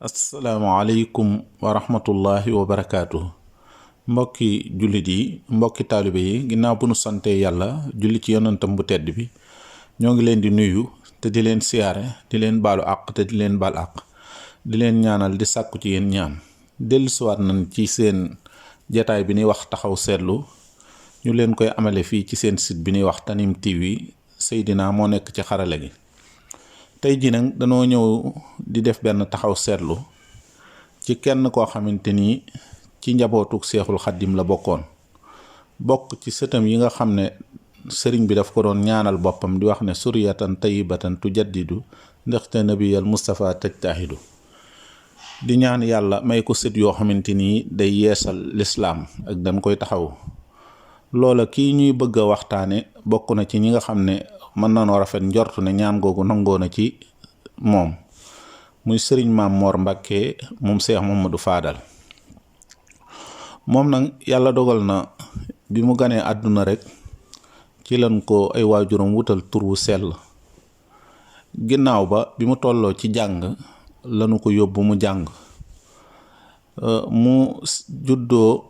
asalaamaaleykum wa rahmatullahi wa barakaatu. Mbokki jullit yi mbokki taalibe yi ginnaaw bu nu sante yàlla julli ci yonantam bu tedd bi ñoo ngi leen di nuyu te di leen siyaare di leen baalu àq te di leen baal àq di leen ñaanal di sàkku ci yéen ñaan dellusiwaat nañ ci seen jataay bi ñuy wax taxaw seetlu ñu leen koy amale fii ci seen site bi ñuy wax Tanime TV. Seydina moo nekk ci xarale gi. tey jii nag danoo ñëw di def benn taxaw seetlu ci kenn koo xamante ni ci njabootuk seexul xaddim la bokk ci sëtam yi nga xam ne sëriñ bi daf ko doon ñaanal boppam di wax ne suriyatan tayyibatan tujaddidu ndaxte nabiyal Mustafa tajtahidu di ñaan yàlla may ko sët yoo xamante ni day yeesal lislaam ak dañ koy taxaw. loola kii ñuy bëgg a waxtaane bokk na ci ñi nga xam ne mën na noo rafet njortu ne ñaan googu nangoo na ci moom muy sëriñ Maam Mor Mbàkke moom Seex Mamadu Faadal. moom nag yàlla dogal na bi mu ganee àdduna rek ci lan ko ay waajuram wutal tur wu sell. ginnaaw ba bi mu tolloo ci jàng lanu ko yóbbu mu jàng mu juddoo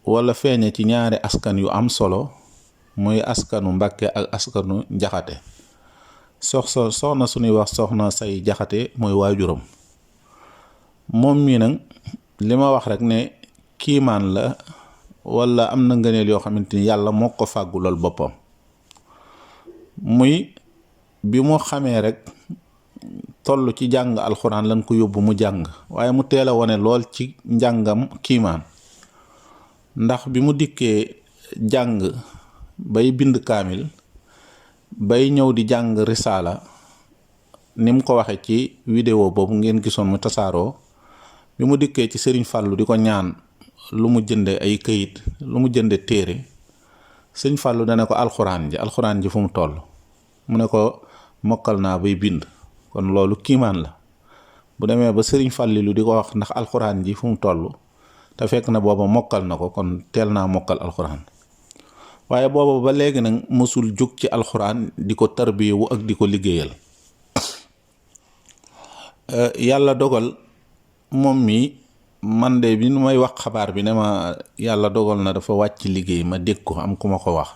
wala feeñe ci ñaari askan yu am solo muy askanu Mbàkke ak askanu Jaxate. soxna suñuy wax soxna say Jaxate mooy waajuram. moom mii nag li ma wax rek ne kiimaan la wala am na ngëneel yoo xamante ni yàlla moo ko fàggulal boppam. muy bi mu xamee rek toll ci jàng alxuraan lan ko yóbbu mu jàng waaye mu teel a wone lool ci njàngam kiimaan. ndax bi mu dikkee jàng bay bind kaamil bay ñëw di jàng risaala ni mu ko waxe ci vidéo boobu ngeen gisoon mu tasaaroo bi mu dikkee ci sëriñ Fàllu di ko ñaan lu mu jënde ay këyit lu mu jënde téere sëriñ Fàllu dana ko alxuraan ji fu mu toll mu ne ko mokkal naa bay bind. kon loolu kiimaan la bu demee ba sëriñ Fàllilu di ko wax ndax alxuraan ji fu mu toll te fekk na booba mokkal na ko kon teel naa mokkal alxuraan. waaye booba ba léegi nag mësul jóg ci alxuraan di ko tarbiyewu ak di ko liggéeyal. yàlla dogal moom mi man de bi nu may wax xabaar bi ne ma yàlla dogal na dafa wàcc liggéey ma dégg ko am ku ma ko wax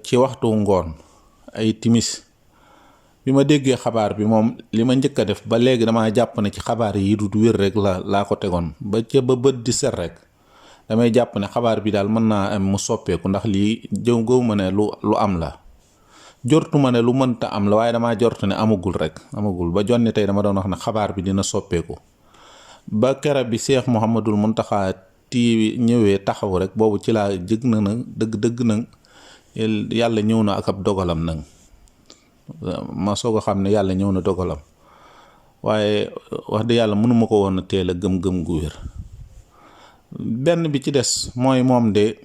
ci waxtu ngoon ay timis bi ma déggee xabaar bi moom li ma njëkk a def ba léegi damaa jàpp ne ci xabaar yi du wér rek laa ko tegoon ba bët di set rek damay jàpp ne xabaar bi daal mën naa am mu soppeeku ndax lii gëw ma ne lu am la. jortu ma ne lu mënta am la waaye damaa jortu ne amagul ba jonni tey dama doon wax ne xabaar bi dina soppeeku. ba kera bi Seex Muhammadul Muntaxa ti ñëwee taxaw rek boobu ci laa jëg na nag dëgg nag yàlla ñëw na ak ab dogalam nag ma soog a xam ne yàlla ñëw na dogalam waaye wax dëgg yàlla mënuma ko woon a teel a gëm-gëm gu wér. benn bi ci des mooy moom de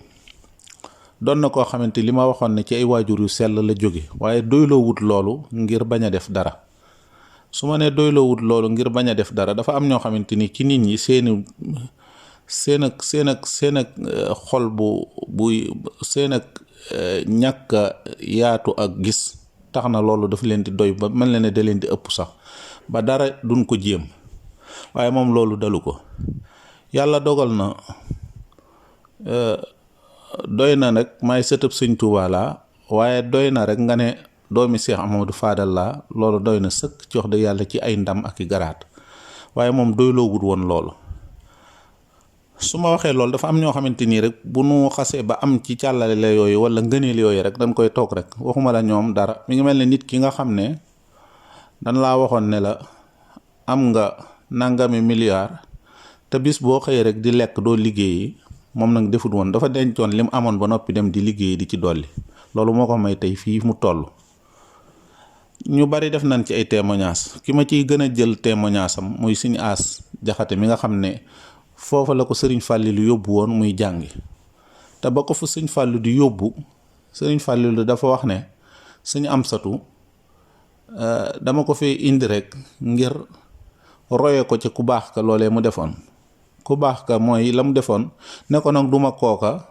doon na koo xamante li ma waxoon ne ci ay waajur yu sell la jóge waaye doyloo wut loolu ngir bañ a def dara. su ma nee doyloo wut loolu ngir bañ a def dara dafa am ñoo xamante ni ci nit ñi seen ak xol buy seen ak ñàkk yaatu ak gis tax na loolu dafa leen di doy ba mel na ne da leen di ëpp sax ba dara duñ ko jéem waaye moom loolu dalu ko. yàlla dogal na doy na rek may sëtëb sëñ Tuubaa laa waaye doy na rek nga ne doomi Seex Amadu Faadal laa loolu doy na sëkk ci wax dëgg yàlla ci ay ndam ak i garaat waaye moom doyloo wut woon loolu. su ma waxee loolu dafa am ñoo xamante nii rek bu nu xasee ba am ci càllale la yooyu wala ngëneel yooyu rek dañ koy toog rek waxuma la ñoom dara mi ngi mel ne nit ki nga xam ne dañ laa waxoon ne la am nga nangami milliard te bis boo xëyee rek di lekk doo liggéeyi moom nag defut woon dafa dencoon li mu amoon ba noppi dem di liggéeyi di ci dolli loolu moo ko may tey fii mu toll. ñu bari def nañ ci ay témoignages ki ma ciy gën a jël témoignage am muy Sëñ As Jaxate mi nga xam ne foofa la ko sëriñ Fàllilu yóbbu woon muy jàngi te ba ko fu sëñ Fàllu di yóbbu sëriñ Fàllilu dafa wax ne sëñ Amsatu dama ko fee indi rek ngir roye ko ci ku baax ka loolee mu defoon. ku baax ka mooy la mu defoon ne ko nag duma kooka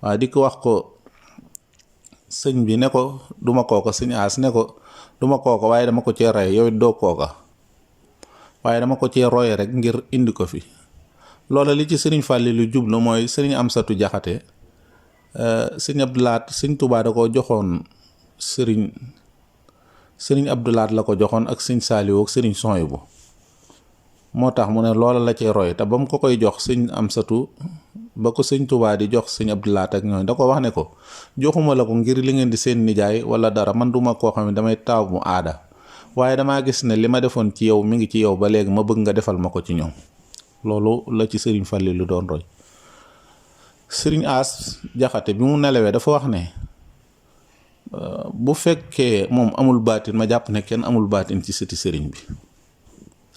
waaye di ko wax ko sëñ bi ne ko duma kooka sëñ As ne ko duma kooka waaye dama ko cee rey yow it doo kooka waaye dama ko cee roye rek ngir indi ko fi. loola li ci sëriñ Fàllilu jublu mooy sëriñ Amsatu Jaxate sëriñ Abdou Lahad sëriñ Tuubaa da ko joxoon sëriñ Abdou Lahad la ko joxoon ak sëriñ Saaliw ak sëriñ Suhaybu moo tax mu ne loola la cay roy te ba mu ko koy jox sëriñ Amsatu ba ko sëriñ Tuubaa di jox sëriñ Abdou Lahad ak ñooñu da ko wax ne ko joxuma la ko ngir li ngeen di seen nijaay wala dara, man duma koo xam ne damay taaw mu aada, waaye damaa gis ne li ma defoon ci yow mi ngi ci yow ba léegi ma bëgg nga defal ma ko ci ñoom. loolu la ci sëriñ Fàllilu doon roy. sëriñ As Jaxate bi mu nelawee dafa wax ne bu fekkee moom amul baatin ma jàpp ne kenn amul baatin ci sëti sëriñ bi.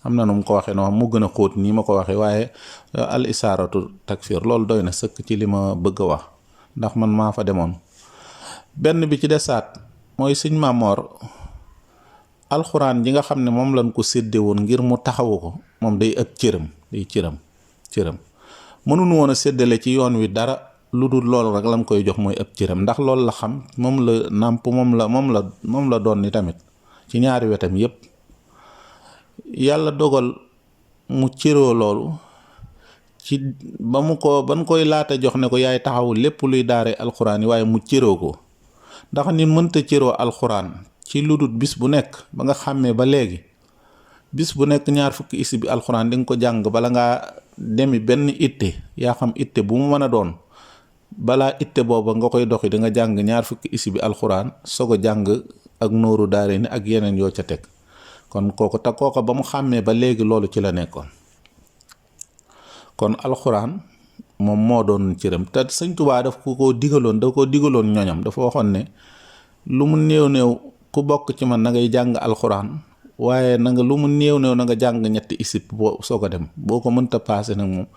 am na nu mu ko waxee noo mu gën a xóot nii ma ko waxee, waaye al isaaratu takfir loolu doy na sëkk ci li ma bëgg a wax ndax man maa fa demoon. benn bi ci desaat mooy sëñ Maamoor alxuraan ji nga xam ne moom lañ ko sédde woon ngir mu taxawu ko moom day ëpp cëram mënuñu woon a séddale ci yoon wi dara lu dul loolu rek lañ koy jox mooy ëpp cëram, ndax loolu la xam, moom la nàmp, moom la doon ni tamit ci ñaari wetam yépp. yàlla dogal mu cëroo loolu ci ban koy laata jox ne ko yaay taxawu lépp luy daare alxuraan yi, waaye mu cëroo ko ndax nit mënta cëroo alxuraan ci lu dul bis bu nekk ba nga xàmmee ba léegi bis bu nekk 20 isib bi alxuraan di nga ko jàng bala ngaa demi benn itte, yaa xam itte bu mu mën a doon, balaa itte booba nga koy doxi di nga jàng 20 isib bi alxuraan soog a jàng ak nooru daare ni ak yeneen yoo ca teg. kon kooku te kooka ba mu xàmmee ba léegi loolu ci la nekkoon. kon alxuraan moom moo doon cëram te sëñ Tuubaa daf ko digaloon ñoñam, dafa waxoon ne lu mu néew ku bokk ci man na ngay jàng alxuraan, waaye na nga lu mu néew na nga jàng 3 isib boo soo ko dem, boo ko mënta paase nag moom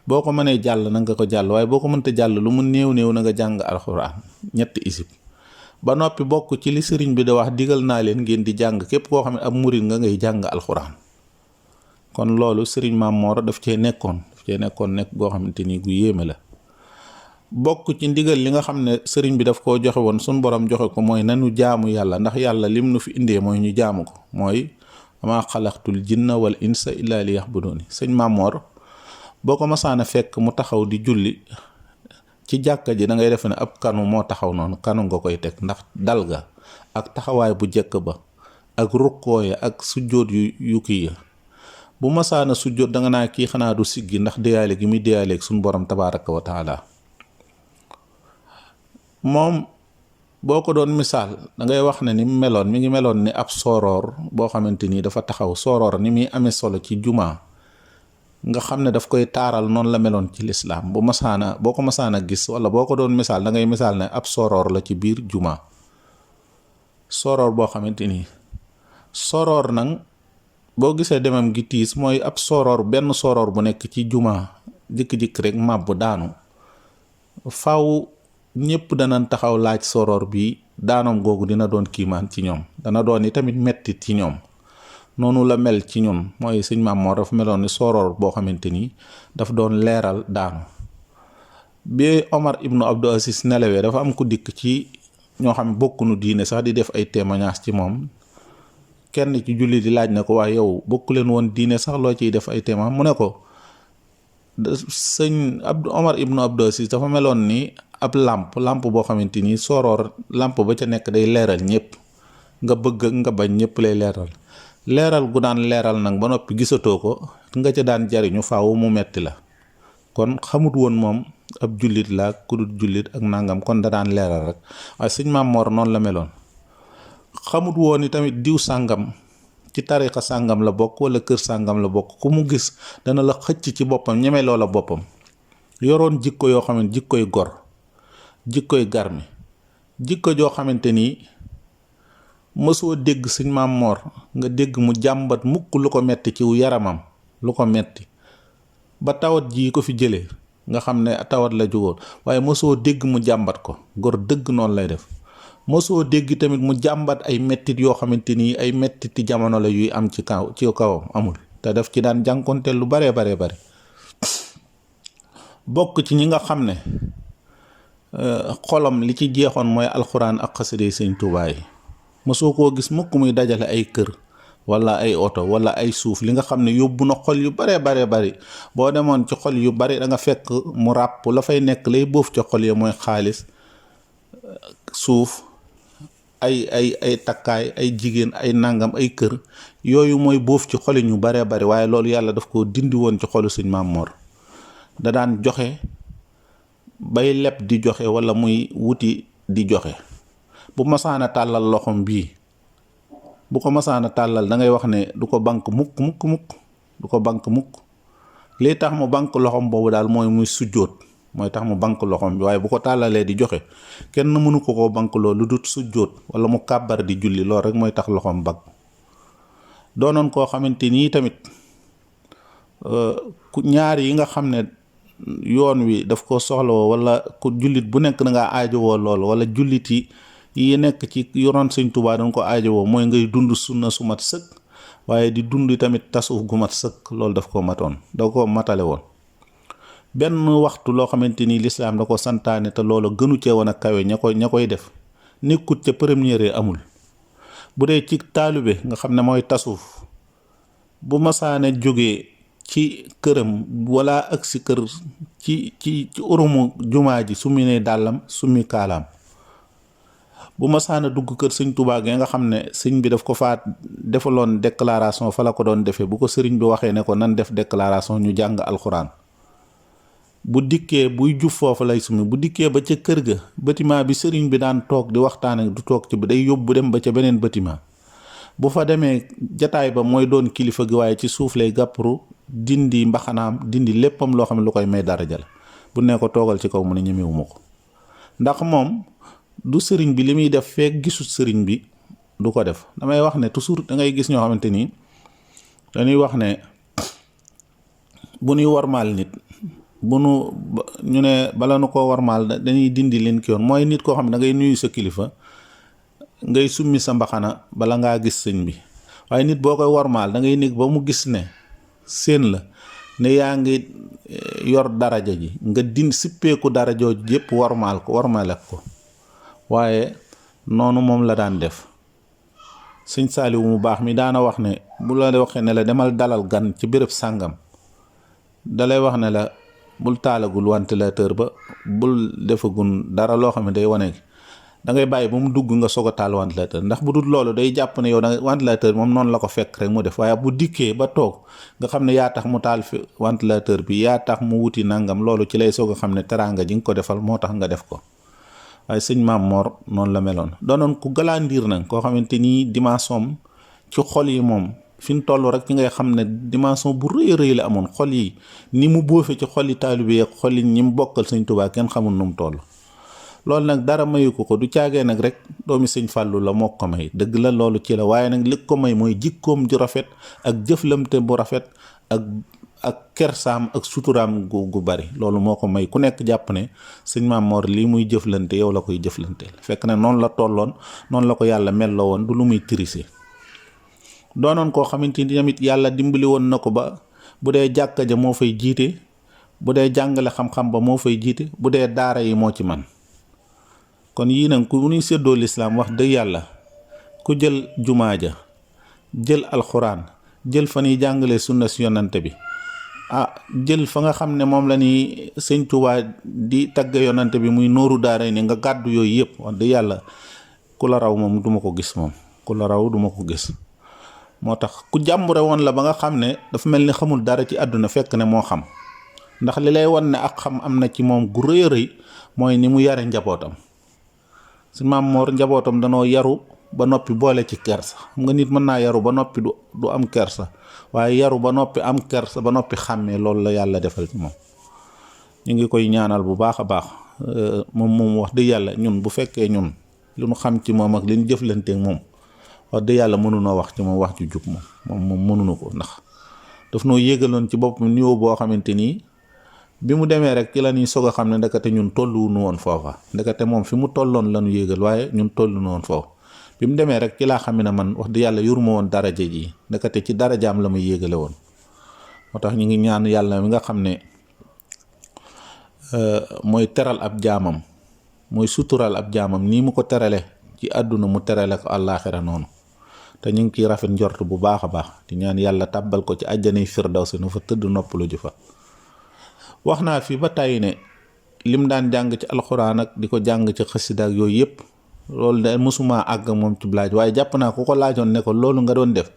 boo ko mënee jàll na nga ko jàll, waaye boo ko mënta jàll lu mu néew na nga jàng alxuraan 3 isib. ba noppi bokk ci li sëriñ bi da wax digal naa leen ngeen di jàng, képp koo xam ne ab murit nga ngay jàng alxuraan. kon loolu sëriñ Maamoor daf cee nekkoon nekk goo xamante ni gu yéeme la. bokk ci ndigal li nga xam ne sëriñ bi daf koo joxe woon suñ borom joxe ko mooy nanu jaamu yàlla, ndax yàlla lim nu fi indee mooy ñu jaamu ko, mooy amaa xalaqtul jinna wal insa illa li yaxbuduuni. sëñ Maamoor boo ko masaana fekk mu taxaw di julli ci jàkka ji da ngay defe ne ab kanu moo taxaw noonu, kanu nga koy teg ndax dal ga ak taxawaay bu jekk ba ak rukkoo ya ak sujjóot yu kii ya. bu masaana sujjóot da nga naa kii xanaa du siggi ndax déyaale gi muy déyaaleeg suñu borom tabaaraka wa taala. moom boo ko doon misaal da ngay wax ne ni mi ngi meloon ni ab sooroor boo xamante ni dafa taxaw. sooroor ni muy amee solo ci jumaa nga xam ne daf koy taaral, noonu la meloon ci lislaam. boo ko masaana gis wala boo ko doon misaal da ngay misaal ne ab sooroor la ci biir jumaa. sooroor boo xamante ni sooroor nag boo gisee demam gi tiis mooy ab sooroor, benn sooroor bu nekk ci jumaa jikki-jikki rek màbb daanu, faw ñépp danañ taxaw laaj sooroor bi daanoom googu dina doon kiimaan ci ñoom, dana doon i tamit mettit ci ñoom. noonu la mel ci ñun, mooy sëñ Maamoor dafa meloon ni sooroor boo xamante ni daf doon leeral daanu. bi Omar ibnu Abdou Aziz nelawee dafa am ku dikk ci ñoo xam ne bokkunu diine sax di def ay témoignage ci moom. kenn ci julli di laaj na ko waaye yow bokku leen woon diine sax loo ciy def ay témoignage, mu ne ko sëñ Omar ibnu Abdou Aziz dafa meloon ni ab làmp boo xamante ni sooroor làmp ba ca nekk day leeral ñëpp, nga bëgg nga bañ ñëpp lay leeral gu daan leeral nag ba noppi gisatoo ko nga ca daan jariñu faaw mu metti la. kon xamut woon moom ab jullit la ku dul jullit ak nangam, kon da daan leeral rek. waaye sëñ Maamoor noonu la meloon. xamut woon ni tamit diw sàngam ci tariqa sàngam la bokk wala kër sàngam la bokk, ku mu gis dana la xëcc ci boppam, ñeme loola boppam. yoroon jikko yoo xam ne jikkoy gor, jikkoy garmi, jikko joo xamante ni mësoo dégg sëñ Maamoor nga dégg mu jàmbat mukk lu ko metti ci yaramam, lu ko metti ba tawat ji ko fi jëlee nga xam ne tawat la jógoon, waaye mësoo dégg mu jàmbat ko. gor dëgg noonu lay def. mësoo dégg tamit mu jàmbat ay mettit yoo xamante ni ay mettiti jamono la yuy am ci kawam amul, te daf ci daan jànkonte lu bare bare. bokk ci ñi nga xam ne xolam li ci jeexoon mooy alxuraan ak xasida sëñ Tuubaa yi. mësoo koo gis mukk muy dajale ay kër wala ay oto wala ay suuf li nga xam ne yóbbu na xol yu bare bari boo demoon ci xol yu bari da nga fekk mu ràpp la fay nekk lay bóof ci xol yi mooy xaalis, suuf, ay takkaay, ay jigéen, ay nangam, ay kër. Yooyu mooy bóof ci xoli ñu bare bari, waaye loolu yàlla daf ko dindi woon ci xolu sëñ Maam Mor. da daan joxe bay leb di joxe wala muy wuti di joxe. bu masaana tàllal loxom bii, bu ko masaana tàllal da ngay wax ne du ko bank mukk du ko bank mukk. lii tax mu bank loxom boobu daal mooy muy sujjóot, mooy tax mu bank loxom bi, waaye bu ko tàllalee di joxe kenn mënu ko bank loolu lu dut sujjóot wala mu kàbbar di julli, loolu rek mooy tax loxom bank. doonoon koo xamante nii tamit ñaar yi nga xam ne yoon wi daf ko soxlawoo, wala ku jullit bu nekk da ngaa aajowoo loolu, wala jullit yi nekk ci yoroon Sëñ Tuubaa dañ ko aajowoo, mooy ngay dund sunna su mat sëkk, waaye di dund tamit tasawuf gu mat sëkk. loolu daf ko matoon, da ko matale woon. benn waxtu loo xamante ni lislaam da ko santaane te loolu gënu cee woon a kawe ña koy def nekkut ca première amul. bu dee ci taalibe nga xam ne mooy tasawuf, bu masaane jógee ci këram wala ak si kër ci urumu jumaa ji summi ne dàllam summi kaalaam, bu masaana dugg kër sëñ Tuubaa gi nga xam ne sëñ bi daf ko faa defaloon déclaration fa la ko doon defee, bu ko sëriñ bi waxee ne ko nan def déclaration ñu jàng alxuraan, bu dikkee buy juf foofu lay summi. bu dikkee ba ca kër ga bâtiment bi sëriñ bi daan toog di waxtaane du toog ci, day yóbbu dem ba ca beneen bâtiment. bu fa demee jataay ba mooy doon kilifa gi, waaye ci suuf lay gàppru, dindi mbaxanaam, dindi léppam loo xam ne lu koy may daraja la. bu ne ko toogal ci kaw mu ne ñemewuma ko, ndax moom du sëriñ bi li muy def fekk gisul sëriñ bi du ko def. damay wax ne toujours da ngay gis ñoo xamante ni dañuy wax ne bu ñuy warmaal nit, ñu ne bala nu ko warmaal dañuy dindi leen ki yoon. mooy nit koo xam ne da ngay nuyu sa kilifa, ngay summi sa mbaxana bala ngaa gis sëñ bi. waaye nit boo koy warmaal da ngay nekk ba mu gis ne seen la ne yaa ngi yor daraja ji, nga sippeeku darajoo yépp warmaal ko. waaye noonu moom la daan def. sëñ Saaliwu mu baax mi daana wax ne bu la waxee ne la demal dalal gan ci béréb sàngam, dalay wax ne la bul taalagul ventilateur ba, bul defagun dara loo xam ne day wane, da ngay bàyyi ba mu dugg nga soog a taal ventilateur. ndax bu dul loolu day jàpp ne yow da ventilateur moom noonu la ko fekk rek mu def, waaye bu dikkee ba toog nga xam ne yaa tax mu taal fi ventilateur bi, yaa tax mu wuti nangam, loolu ci lay soog a xam ne teraanga ji nga ko defal moo tax nga def ko. waaye sëñ Maam Mor noonu la meloon. doonoon ku galaandiir nag, koo xamante ni dimension ci xol yi moom fi mu toll rek ci ngay xam ne dimension bu rëy la amoon. xol yi ni mu bóofe ci xol yi taalibe ak xol yi ñi mu bokkal sëñ Tuubaa kenn xamul nu mu toll. loolu nag dara mayu ko du caagee nag rek doomi sëñ Fàllu la moo ko may, dëgg la loolu ci la, waaye nag li ko may mooy jikkoom ju rafet ak jëflamte bu rafet ak kersaam ak suturaam gu bari. loolu moo ko may. ku nekk jàpp ne sëñ Maam Mor lii muy jëflante yow la koy jëflanteel, fekk ne noonu la tolloon, noonu la ko yàlla melloo woon, du lu muy tirise. doonoon koo xamante ni tamit yàlla dimbali woon na ko ba bu dee jàkka ja moo fay jiite, bu dee jàngale xam-xam ba moo fay jiite, bu dee daara yi moo ci man. kon yii nag ku ñuy séddoo lislaam wax dëgg yàlla, ku jël jumaa ja, jël alxuraan, jël fa ñuy jàngale sunna si yonante bi, jël fa nga xam ne moom la ni sëñ Tuubaa di tagg yonante bi muy nooru daara ni nga gàddu yooyu yëpp, wax dëgg yàlla ku la raw moom duma ko gis. ku la raw duma ko gis. moo tax ku jàmbure woon la ba nga xam ne dafa mel ni xamul dara ci àdduna, fekk ne moo xam. ndax li lay wan ne ak xam am na ci moom gu rëy a rëy mooy ni mu yare njabootam. sëñ Maam Mor njabootam danoo yaru ba noppi boole ci kersa. xam nga nit mën naa yaru ba noppi du am kersa, waaye yaru ba noppi am kersa ba noppi xàmmee, loolu la yàlla defal ci moom. ñu ngi koy ñaanal bu baax a baax. moom wax dëgg yàlla ñun bu fekkee ñun lu ñu xam ci moom ak li ñu jëflanteeg moom, wax dëgg yàlla mënunoo wax ci moom wax ju jub moom mënunu ko. ndax daf noo yégaloon ci boppam niveau boo xamante nii bi mu demee rek ci la ñuy soog a xam ne ndekete ñun tolluwunu woon foofa. ndekete moom fi mu tolloon la ñu yégal, waaye ñun tolluwunu woon foofu. bi mu demee rek ci laa xam ne man wax dëgg yàlla yoruma woon daraja ji, ndekete ci darajaam la may yégale woon. moo tax ñu ngi ñaan yàlla mi nga xam ne mooy teral ab jaamam, mooy sutural ab jaamam, nii mu ko terale ci àdduna mu terale ko àllaaxira noonu. te ñu ngi ciy rafet njort bu baax a baax di ñaan yàlla tàbbal ko ci àjjanay firdawsi nu fa tëdd noppalu ji fa. wax naa fi ba tàyyi ne lim daan jàng ci alxuraan ak di ko jàng ci xasida ak yooyu yëpp loolu de mësuma àgg moom ci laaj, waaye jàpp naa ku ko laajoon ne ko loolu nga doon def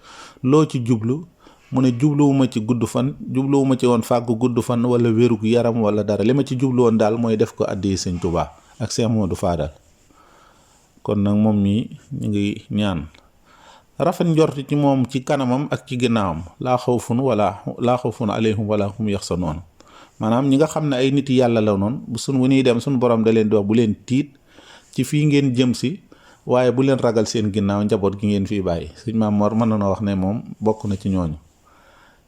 loo ci jublu mu ne jubluwuma ci gudd fan, jubluwuma ci woon fàggu gudd fan wala wérug yaram wala dara, li ma ci jublu woon daal mooy def ko addi Sëñ Tuubaa ak Seex Moodu Faadal. kon nag moom mi ñu ngi ñaan rafet njort ci moom ci kanamam ak ci ginnaawam laa xawfun alayhim wala hum yaxzanoon. maanaam ñi nga xam ne ay nit yàlla la noonu bu ñuy dem suñu borom da leen di wax bu leen tiit ci fii ngeen jëm si, waaye bu leen ragal seen ginnaaw njaboot gi ngeen fii bàyyi. Sëñ Maam Mor mën na wax ne moom bokk na ci ñooñu.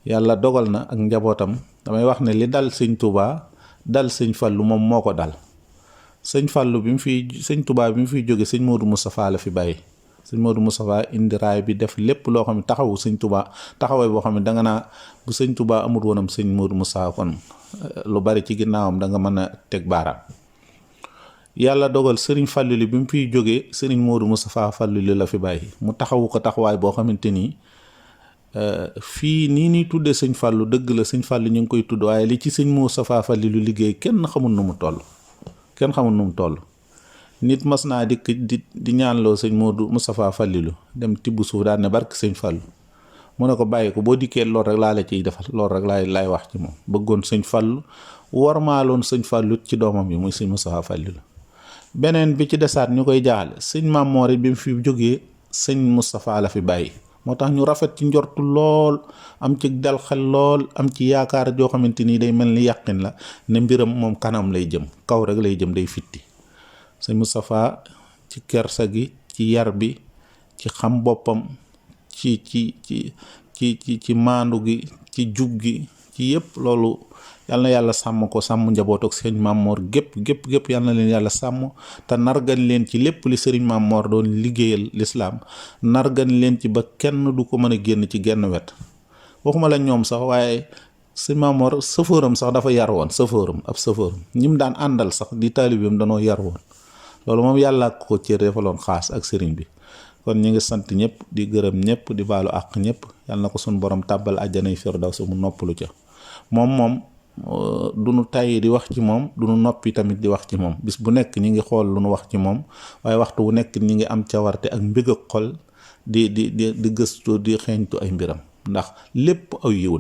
yàlla dogal na ak njabootam damay wax ne li dal Sëñ Tuubaa dal Sëñ Fallu moom moo ko dal. Sëñ Fallu Sëñ Tuubaa bi mu fiy jóge Sëñ Moodu Mustafaa la fi bàyyi. Sëñ Moodu Mustafaa indi raay bi def lépp loo xam ne taxawu Sëñ Tuubaa taxawaay boo xam ne danga naa bu Sëñ Tuubaa amul woonam Sëñ Moodu Mustafaa kon lu bari ci ginnaawam da nga mën a teg baaraam. yàlla dogal Sëriñ Fallilu bi mu fiy jógee Sëriñ Moodu Mustafaa Fallilu la fi bàyyi mu taxawu ko taxawaay boo xamante ni fii nii tuddee Sëñ Fallu dëgg la Sëñ Fallu ñu ngi koy tudd, waaye li ci Sëñ Mustafaa Fallilu liggéey kenn xamul nu mu toll. nit mas naa dikk di ñaanloo Sëñ Moodu Mustafaa Fallilu dem tibb suuf daal ne barke Sëñ Fallu mu ne ko bàyyi ko boo dikkee lool rek laa la ciy defal, lool rek laay wax ci moom. bëggoon Sëñ Fallu warmaaloon Sëñ Fallu ci doomam yi muy Sëñ Mustafaa Fallilu. beneen bi ci desaat ñu koy jaale Sëñ Maam Moor bi mu fi jógee Sëñ Mustafaa la fi bàyyi, moo tax ñu rafet ci njortu lool, am ci dal xel lool, am ci yaakaar joo xamante ni day mel ni yàqin la ne mbiram moom kanam lay jëm, kaw rek lay jëm, day fitti. Sëñ Mustafaa ci kersa gi, ci yar bi, ci xam boppam, ci maandu gi, ci jub gi, ci yëpp loolu yal na yàlla sàmm ko, sàmm njaboot ak Sëñ Maam Moor gépp yal na leen yàlla sàmm te nargan leen ci lépp li Sëriñ Maam Moor doon liggéeyal lislaam, nargan leen ci ba kenn du ko mën a génn ci genn wet. waxuma la ñoom sax waaye Sëñ Maam Moor sëfëram sax dafa yar woon, sëfëram ñi mu daan àndal sax di taalibeem danoo yar woon. loolu moom yàlla ko cër defaloon xaas ak sëriñ bi. kon ñi ngi sant ñëpp di gërëm ñëpp di baalu àq ñëpp, yàlla na ko suñu borom tàbbal àjjanay firdawsi mu noppalu ca. moom du nu tàyyi di wax ci moom, du nu noppi tamit di wax ci moom. bis bu nekk ñi ngi xool lu nu wax ci moom, waaye waxtu wu nekk ñi ngi am cawarte ak mbég ak xol di gëstu di xeeñtu ay mbiram, ndax lépp aw yiw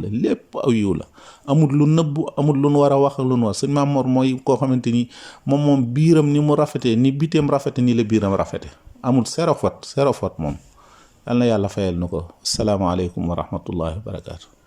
la amul lu nëbbu, amul lu nu war a wax lu nu war. Sëñ Maam Mor mooy koo xamante ni moom biiram ni mu rafetee ni biteem rafete ni la biiram rafete, amul zéro faute moom. yal na yàlla fayal na ko. asalaamaaleykum wa rahmatullahi wa barakaatu.